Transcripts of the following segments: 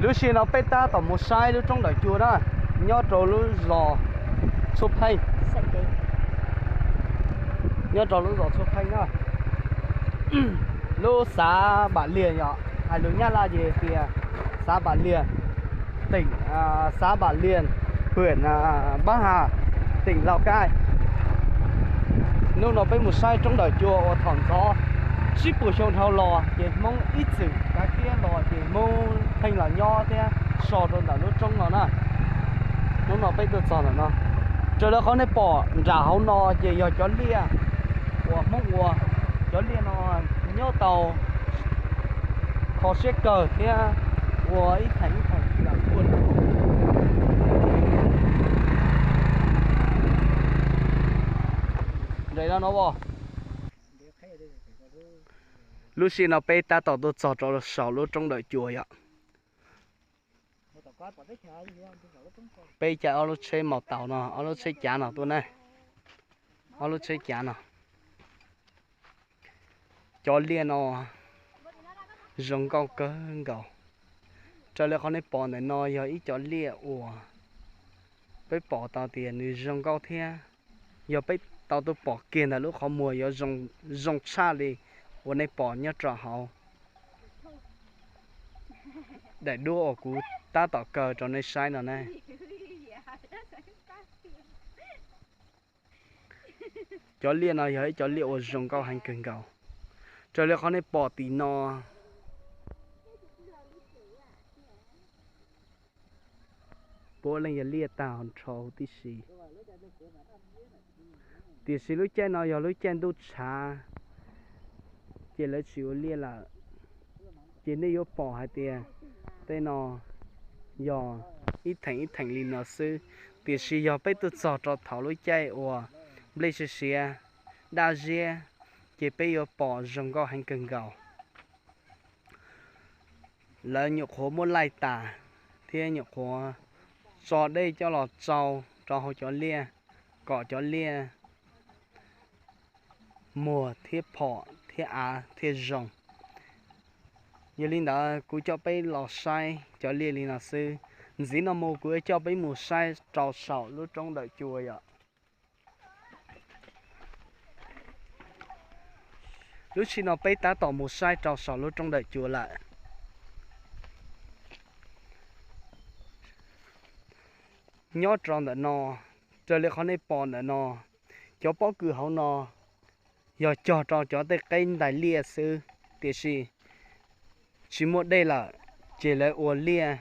Lub sij hawm no peb tab tom mus saib lub roob Dawm Cua na, nyob rau lub zos Txhuj Pheej, nyob rau lub zos Txhuj Pheej na, lub xav Npam Lias yom, hais lus Nyab Laj ces tias xav Npam Lias, tỉnh, xã Bản Liên, huyện Bắc Hà, tỉnh Lào Cai. Hnub no peb mus saib roob Dawm Cua uas thaum ntxov tsib puas xyoo dhau los ces Hmoob ib txwm kav kiab los ces Hmoob pheej los nyob thiab so rau ntawm lub roob no na. Hnub no peb tuaj txog ntawm no, raws li qhov nej pom nram hauv no ces yog cov liaj uas Hmoob ua. Cov liaj no nyob tau kho siab kawg thiab ua ib theem ib theem lawm tuaj. Nres no no as. Lub sij hawm no peb tab tom tuaj txog rau saum lub roob Dawm Cua yom. Peb caij ob lub tsheb maus taus no, ob lub tsheb cav no tuaj na. Ob lub tsheb cav no. Cov liaj no zoo nkauj kawg nkaus. Raws li qhov nej pom ntawm no yog ib cov liaj uas peb pom tau tias nws zoo nkauj thiab. Yog peb tau tuaj pom kiag ntawm lub qhov muag yuav zoo tshaj li uas nej pom nyob rau hauv daim duab uas kuv tab tom kaw rau nej saib no na. Cov liaj no yog ib cov liaj uas zoo nkauj heev kawg nkaus. Raws li qhov nej pom tim no, puav leej yog liaj tag nrho huv tib si. Tiam sis lub caij no yog lub caij ntuj tshav, ces lawv tsis ua liaj lawm. Ces nej yuav pom hais tias tej no yog ib theem ib theem li no xwb. Tiam sis yog peb tuaj txog rau thaum lub caij uas nplej siav siav, daj ziab, ces peb yuav pom zoo nkauj heev kawg nkaus. Lawv nyuam qhuav muab laij tas thiab nyuam qhuav tso dej coj los tsau rau hauv cov liaj kom cov liaj muag thiab phom thiab av thiaj zoo. Yog li ntawd kuv coj peb los saib cov liaj li no xwb. Ntxiv no mus kuv yuav coj peb mus saib rau saum lub roob Dawm Cua yom. Lub sij hawm no peb tab tom mus saib rau saum lub roob Dawm Cua lawm. Nyob rau ntawm no, raws li qhov nej pom ntawm no, cov pob kws hauv no yog cog rau cov tej qeb ntais liaj xwb, tiam sis tsis muaj dej lawm, ces lawv ua liaj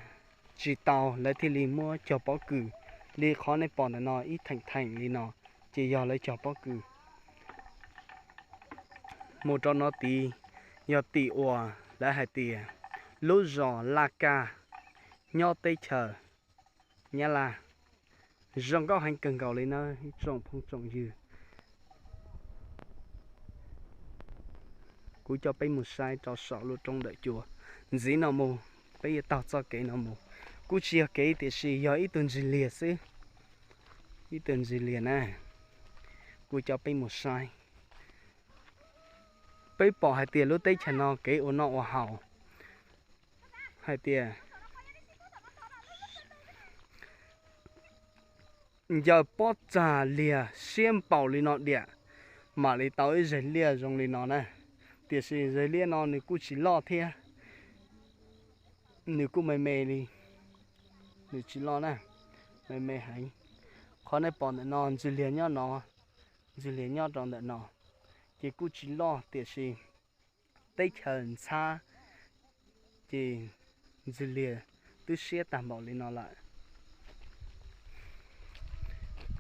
tsis tau, lawv thiaj li muab cog pob kws li qhov nej pom ntawm no ib theem theem li no, ces yog lawv cog pob kws. Mus rau no tid yog tim uas lawv hais tias lub zos Laj Kaj nyob teb chaws Nyab Laj. Zoo nkauj heev kawg nkaus li na ib tsoom phooj tsoom ywg. Kuv coj peb mus saib rau saum lub roob Dawm Cua. Ntxiv no mus, peb yuav taug txoj kev no mus. Kuj tsis yog kev tiam sis yog ib tug ntsis liag xwb. Ib tug ntsis liag na. Kuv coj peb mus saib. Peb pom hais tias lub teb chaws no kev ua noj ua haus hais tias ncaws pob txag liag siab npaum li no diam mam li tau ib zeg liaj zoo li no na. Tiam sis zeg liaj no nws kuj tsis loj thiab, nws kuj me me li, nws tsis loj na, me me heev. Qhov nej pom ntawm no ntxwg liag nyob no, ntxwg liag nyob rau ntawm no, ces kuj tsis loj tiam sis teb chaws ntxhab ces ntxwg liag twb siab tag npaum li no lawm.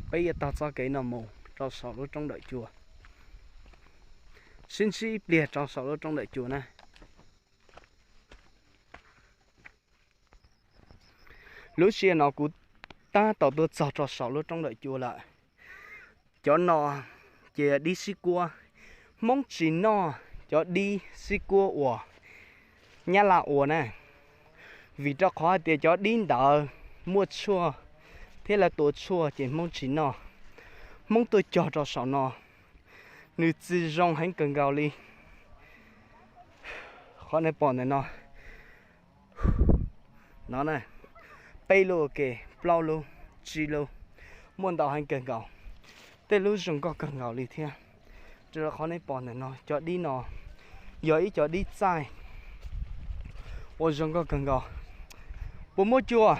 Peb yuav taug txoj kev no mus rau saum lub roob Dawm Cua, sib ntsib ib pliag rau saum lub roob Dawm Cua na. Lub sij hawm no kuv tab tom tuaj txog rau saum lub roob Dawm Cua lawm. Cov no ces dib xib kuab. Hmoob tsis noj cov dib xib kuab uas Nyab Laj ua na, vim rau qhov hais tias cov dib ntawd muaj tshuaj thiab lawv tua tshuaj ces Hmoob tsis noj. Hmoob tuaj cog rau saum no, nws txi zoo heev kawg nkaus li. Qhov nej pom ntawm no, No na, peb lub ua ke, plaub lub, tsib lub, muaj ntau heev kawg nkaus. Tej lub zoo nkauj kawg nkaus li thiab. Raws li qhov nej pom ntawm no, cov dib no yog ib cov dib txaij uas zoo nkauj kawg nkaus. Puas muaj cua?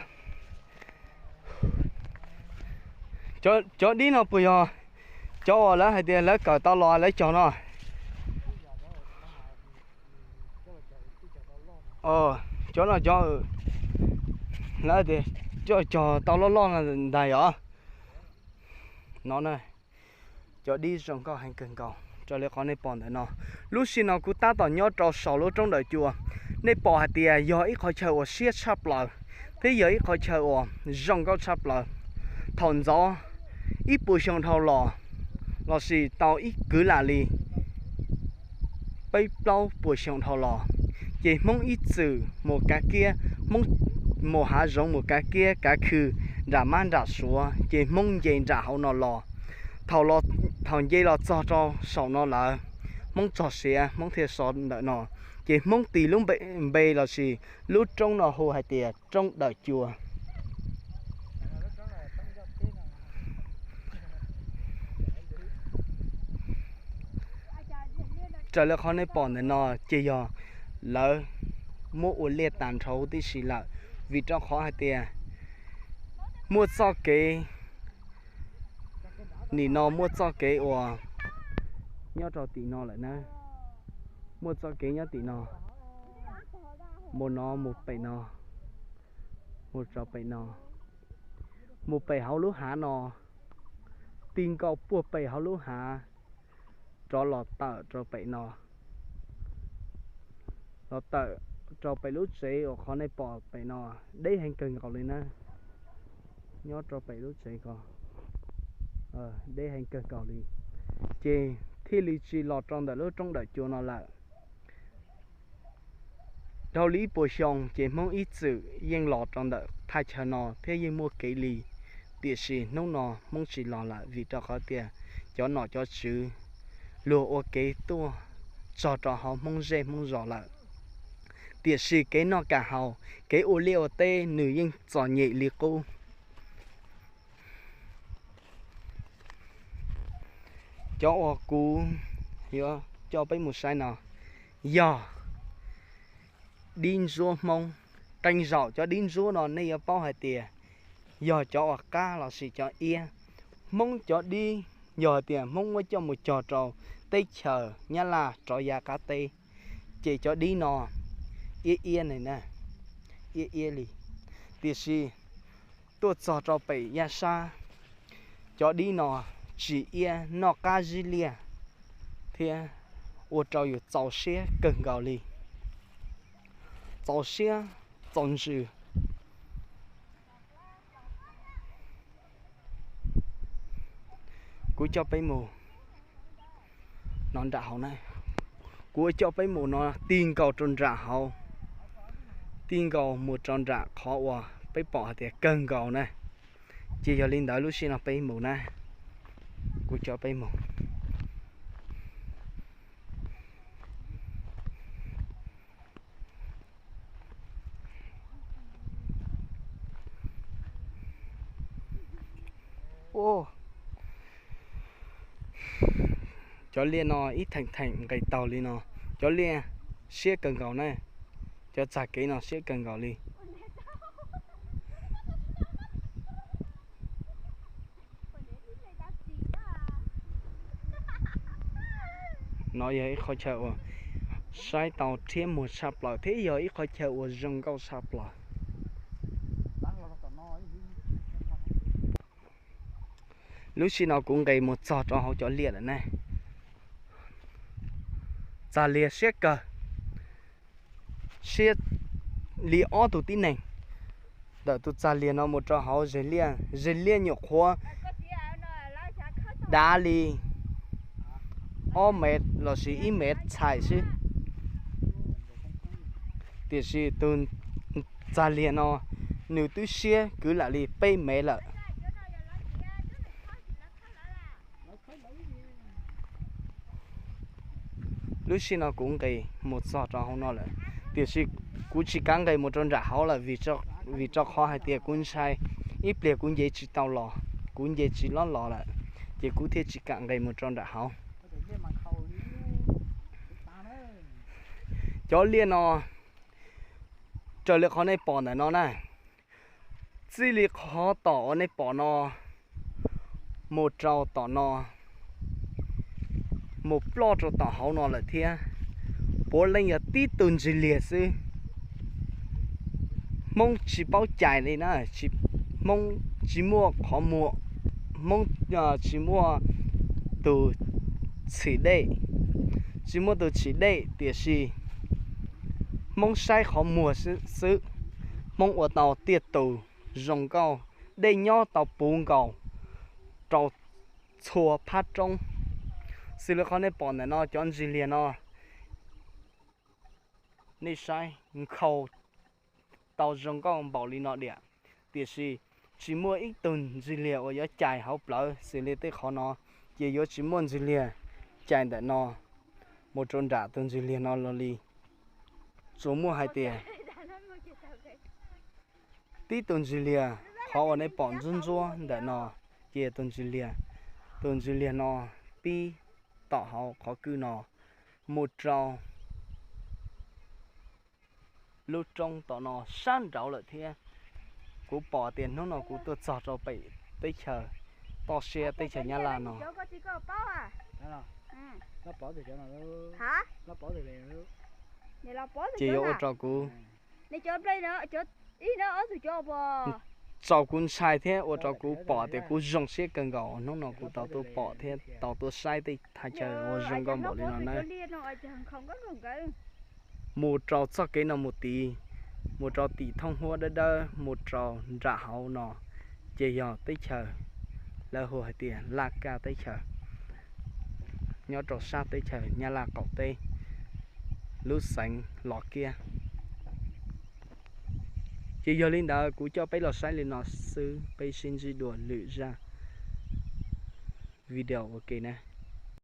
Cov dib no puas yog cov uas lawv hais tias lawv kawm tau los lawv cog no? Cov no cov lawv tias coj cog tau loj loj ntag os. No na, cov dib zoo nkauj heev kawg nkaus raws li qhov nej pom ntawm no. Lub sij no kuv tab tom nyob rau saum lub roob dawm cua. Nej pom hais tias yog ib qhov chaw uas siab tshaj plaws thiab yog ib qhov chaw uas zoo nkauj tshaj plaws. Thaum ntxov ib puas xyoo dhau los, lossis tau ib kwv lam li peb plaub puas xyoo dhau los, ces Hmoob ib txwm mus kav kiab, Hmoob mus hav zoov mus kav kiab kav khw nram mab nram suav, ces Hmoob nce nram hauv no los. Thaum nce los txog rau saum no lawm, Hmoob txog siav Hmoob thiaj so ntawm no, ces Hmoob tis lub npe lossis lub roob no hu hais tias roob dawm cua. Raws li qhov nej pom ntawm no ces yog lawv muab ua liaj tas nrho huv tib si lawm, vim rau qhov hais tias muaj txoj kev, nim no muaj txoj kev uas nyob rau tim no lawm na. Muaj txoj kev nyob tim no, mus no mus pem no, mus rau pem no, mus pem hauv lub hav no, ti nkaus puag pem hauv lub hav, rov los tawm rau pem no, los tawm rau pem lub tsev uas qhov nej pom pem no, deb heev kawg nkaus li na. Nyob rau pem lub tsev ko, deb heev kawg nkaus li, ces thiaj li tsis los rau ntawm lub roob dawm cua no lawm. Dhau li ib puas xyoo ces Hmoob ib txwm yeej los rau ntawm thaj chaw no thiab yeej muaj kev li, tiam sis hnub no Hmoob tsis los lawm vim rau qhov tias cov nom cov tswv luag ua kev tuaj txog rau hauv Hmoob zej Hmoob zos lawm. Tiam sis kev noj kev haus, kev ua liaj ua teb nws yeej txom nyem li qub. Cov uas kuv yuav coj peb mus saib no yog dib ntsuab Hmoob. Qee zaum cov dib ntsuab no nej yuav paub hais tias yog cov uas qab lossis cov iab. Hmoob cov dib, yog hais tias Hmoob muab coj mus cog rau teb chaws Nyab Laj rov yav qab teb, ces cov dib no iab iab ne na, iab iab li. Tiam sis tuaj txog rau pem yaj sab, cov dib no tsis iab, noj qab zib liaj thiab ua rau yus txaus siab kawg nkaus li, txaus siab txaus ntsws. Kuv coj peb mus no nram hauv na, kuv coj peb mus no ti nkaus rau nram hauv, ti nkaus mus rau nram qhov uas peb pom hais tias kawg nkaus na. Ces yog li ntawd lub sij no peb mus na, kuv coj peb mus. Cov liaj no ib theem theem nqes taug li no, cov liaj siab kawg nkaus na, cov txag kev no siab kawg nkaus li. No yog ib qhov chaw uas saib tau rhiab muag tshaj plaws thiab yog ib qhov chaw uas zoo nkauj tshaj plaws. Lub sij no kuv nqes mus txog rau hauv cov liaj lawm ne. Txag liaj siab kawg, siab li ob tug tib neeg. Ntawm tus txag liaj no mus rau hauv zes liaj, zes liaj nyuam qhuav dav li ob mev lossis ib mev txhais xwb. Tiam sis tus txag liaj no nws twb siab kwv lam li peb mev lawm. Lub sij no kuv nqes mus txog rau hauv no lawm, tiam sis kuv tsis kav nqes mus rau nram hauv lawm vim Vim rau qhov hais tias kuv ntshai ib pliag kuv nce tsis tau los, kuv nce tsis lob los lawm, ces kuv thiaj tsis kam nqes mus rau nram hauv. Cov liaj no, raws li qhov nej pom ntawm no na, txij li qhov tom uas nej pom no mus rau tom no, mus ploj rau tom hauv no lawm thiab, puav leej yog tib tug ntsig liag xwb. Hmoob tsis paub cais li na, Hmoob tsis muaj qhov muag, Hmoob tsis muaj tus txhim dej, tsis muaj tus txhim dej, tiam sis Hmoob saib qhov muag xwb, Hmoob ua tau tiaj tus zoo nkauj, dej nyob tau puv nkaus rau txhua phab roob. Xws li qhov nej pom ntawm no cov ntsig liag no, nej saib nkhaus tau zoo nkauj npaum li no diam, tiam sis tsis muaj ib tug ntsig liag uas yuav cais hauv plawv xws li tej qhov no, ces yuav tsis muaj ntsig liag cais ntawm no mus rau nram tus ntsig liag no los li. Tsuas muaj hais tias tib tus ntsig liag, qhov uas nej pom ntsuab ntsuab ntawm no, ces tus ntsig liag, tus ntsig liag no pib tom hauv qhov kwj no mus rau lub roob tom no sab nraud lawm thiab. Kuv pom tias hnub no kuv tuaj txog rau pem teb chaws toj siab teb chaws Nyab Laj no, ces yuav ua rau kuv, rau kuv ntshai thiab ua rau kuv pom tias kuv zoo siab kawg nkaus. Hnub no kuv tau tuaj pom thiab tau tuaj saib tej thaj chaw uas zoo nkauj npaum li no na. Mus rau txoj kev no mus tid, mus rau tim thooj huab dawb dawb mus rau nram hauv no, ces yog teb chaws lawv hu hais tias Laj Kaj teb chaws, nyob rau sab teb chaws Nyab Laj qaum teb, lub xeev Los Kiab. Ces yog li ntawd kuv coj peb los saib li no xwb, peb sib ntsib dua lwm zaj video ua ke na.